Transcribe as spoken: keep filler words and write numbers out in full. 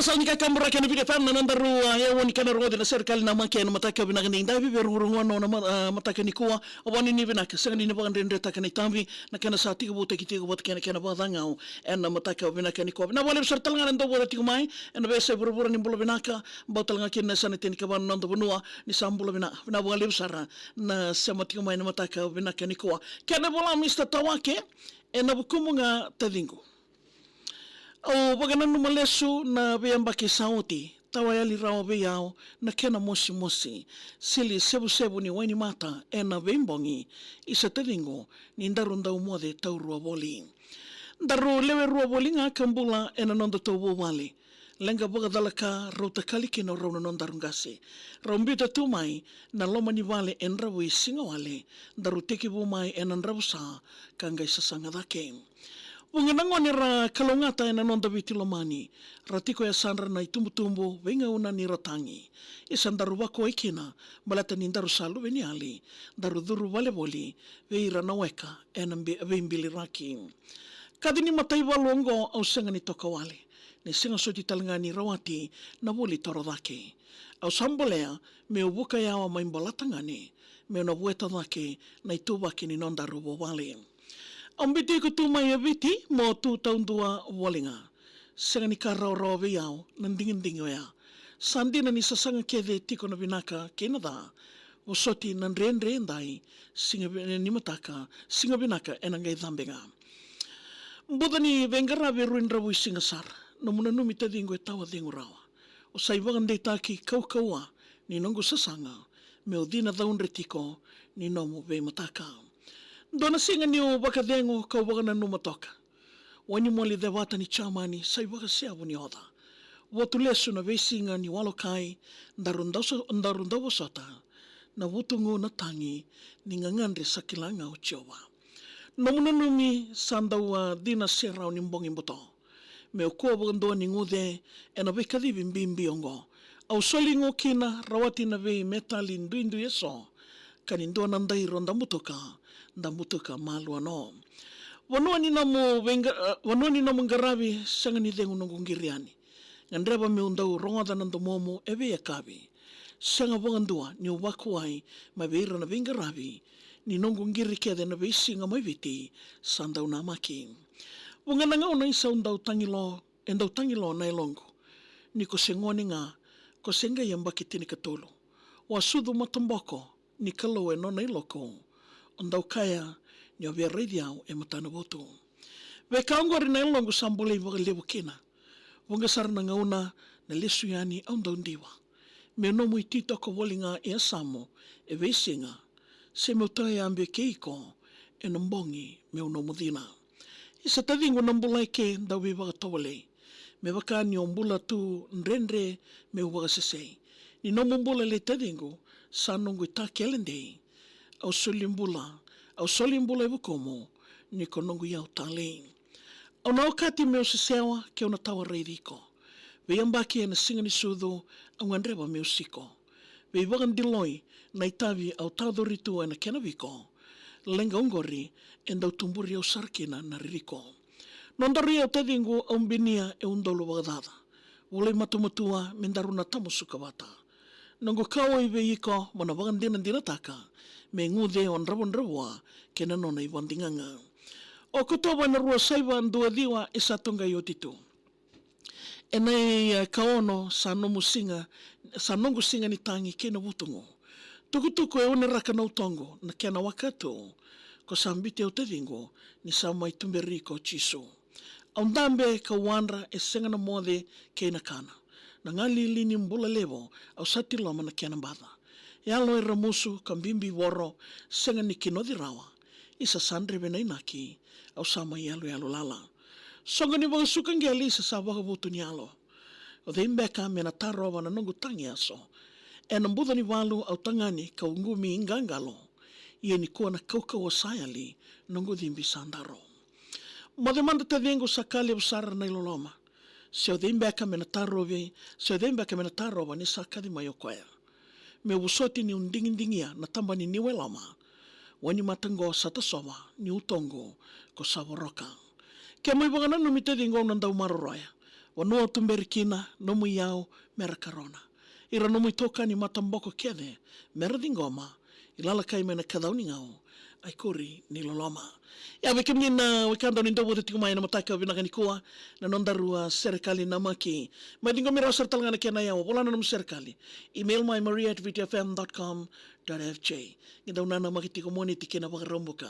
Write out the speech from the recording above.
Sa ni kakaburaki ena Viti F M na nodaru, a, e oni kena rogoci na serekali na make ena mataka vinaka ni dai vei rugurugu na, na ma-, a, mataka nikua. O vani ni vinaka, sega ni ni vakadredretaka na itavi, na kena sa tiko vutaki tiko vata kena kena vakacagau ena mataka vinaka nikua. Vinaka vakalevu sara tale ga na dau vata tiko mai ena veiyasai vuravura ni bula vinaka, bau tale ga kina na yasana tini ka va na noda vanua ni sa bula vina, vinaka vakalevu sara na sema tiko mai na mataka vinaka nikua. Kena vola Mister Tawake, ena vukumu ga taciqu. Au vakananuma lesu na veiyabaki sa oti, tawa yali rawa vei au na kena mosimosi, sili sevusevu ni wainimata ena veibogi, isa taciqu ni daru dau moce taurua voli. Daru lewe rua voli ga ka bula ena noda tauvuvale. Leqa vakacalaka rau takali kina rau na nodaru qase. Rau biuta tu mai na loma ni vale e Dravui Sigawale. Daru tekivu mai ena Dravusa ka qai sasaga cake. Vuqa na gone ra kalougata ena noda Viti lomani, ra tiko e yasadra na itubutubu veigauna ni ra tagi. Isa daru vakuai kina, baleta ni daru sa luveniyali, daru curu vale voli vei ira na weka ena bi-, veibiliraki. Kaci ni mataivalu oqo au sega ni toka wale, ni sega soti tale ga ni rawati na vuli toro cake. Au sa bolea meu vuka yawa mai Bolatagane, meu na vueta cake na ituvaki ni nodaru vuvale. Au biuti iko tu mai e Viti mo tu taudua voli ga. Sega ni ka rawarawa vei au na digidigi oya. Sa dina ni sasaga kece tiko na vinaka kei na ca. Vosoti na dredre edai, siga vi-, ni mataka, siga vinaka ena qai cabe ga. Buca ni veiqaravi e rui Dravui Siga sara, nomu nanumi taciqu e tawa cegu rawa. O sa ivakadeitaki kaukauwa ni noqu sasaga, meu cina caudre tiko ni nomu veimataka. Dua na siga niu vakacegu kau vakananuma toka. Wainimoli cevata ni Jamani sa ivakaseavu ni oca. Votu lesu na veisiga ni walokai, daru dau so-, daru dau vosota. Na vutugu na tagi, ni gagadre sa kila ga o Jiova. Nomu nanumi sa dau a cina serau ni bogi buto. Meu kua vakadua ni guce ena veikacivi bibi oqo. Au soli gu kina rawati na veimetali duidui eso. Ka ni dua na dairo da butuka, da butuka malua no. Vanua ni nomu veiqa-, vanua ni nomu qaravi sega ni cegu noqu qiri yani. Gadreva meu dau rogoca na domomu e veiyakavi. Sega vakadua niu vakuai mai vei ira na veiqaravi ni noqu qiri kece na veisiga mai Viti sa dau namaki. Vuqa na gauna isau dau tagilo, e dau tagilo na yaloqu. Ni ko se gone ga, ko se qai yabaki tinikatolu. Wa sucu mataboko ni Kalou e nona iloku. O dau kaya ni o via raici au e matana votu. Veika oqori na yaloqu sa bolei vakalevu kina. Vuqa sara na gauna na lesu yani au dau diva. Meu nomu ititoko voli ga e yasamu e veisiga. Se meu tawayabe kei iko ena bogi meu nomu cina. Isa taciqu na bula eke dau veivakatovolei. Me vaka ni o bula tu dredre meu vakasesei. Ni nomu bula lei taciqu sa noqu itakele dei. Au soli bula, au soli bula e vukumu, ni ko noqu iyau talei. Au na okati meu sesewa keu na tawa raici iko. Veiyabaki ena siga ni sucu au gadreva meu siko. Veivakadiloi na itavi au tacori tu ena kena viko. Leqa oqori e dau tuburi au sara kina na ririko. Nodaru iyau taciqu au binia e udolu vakacaca. Volai matumatua me daru na tamusuka vata. Noqu kauwai vei iko mo na vakadinadinataka me guce o Dravudravua kei na nona ivakadigaga. Okotova ena rua saiva dua ciwa e sa toqai oti tu. Ena ikaono sa nomu siga, sa noqu siga ni tagi kei na vutugu. Tukutuku e uneraka na utoqu na kena waka tu. Ko sa biuti au taciqu ni sa mai tuberi iko Jisu. Au dabe ka wadra e sega na moce kei na kana. Na galili ni bula levu au sa tiloma na kena baca. Yalo e ramusu ka bibi voro sega ni kinoci rawa. Isa sa dreve na inaki au sa mai yaloyalo lala. Soqo ni vakasuka qele isa sa vakavutu ni yalo. O cei beka me na tarova na noqu tagi yaso. Ena buca ni valu au tagane ka uqumi qaqalo. Ia nikua na kaukauwa sa yali noqu cibi sa daro. Moce mada taciqu sa ka levu sara na iloloma. Se o cei beka me na tarovi, se o cei beka me na tarova ni sa kaci mai o koya. Meu vosoti niu digidigia na taba ni niu e loma. Wainimata qo sa tasova ni utoqu ko sa voroka. Ke mai vakananumi taciqu au na dau maroroya. Vanua o tuberi kina, nomu iyau me ra karona. Ira nomu itokani mataboko kece me ra ciqoma, ilalakai mai na kacau ni gau, a ikuri ni loloma. Ia vei kemuni na wekada ni dau vata tiko mai na mataka vinaka nikua, na nodaru a serekali namaki. Mai ciqomi rawa sara tale ga na kena yawa, vola na nomu serekali. Email mai maria at viti fm dot com dot f j. Qai dau nanamaki tiko, Moniti kei na Vakaraubuka.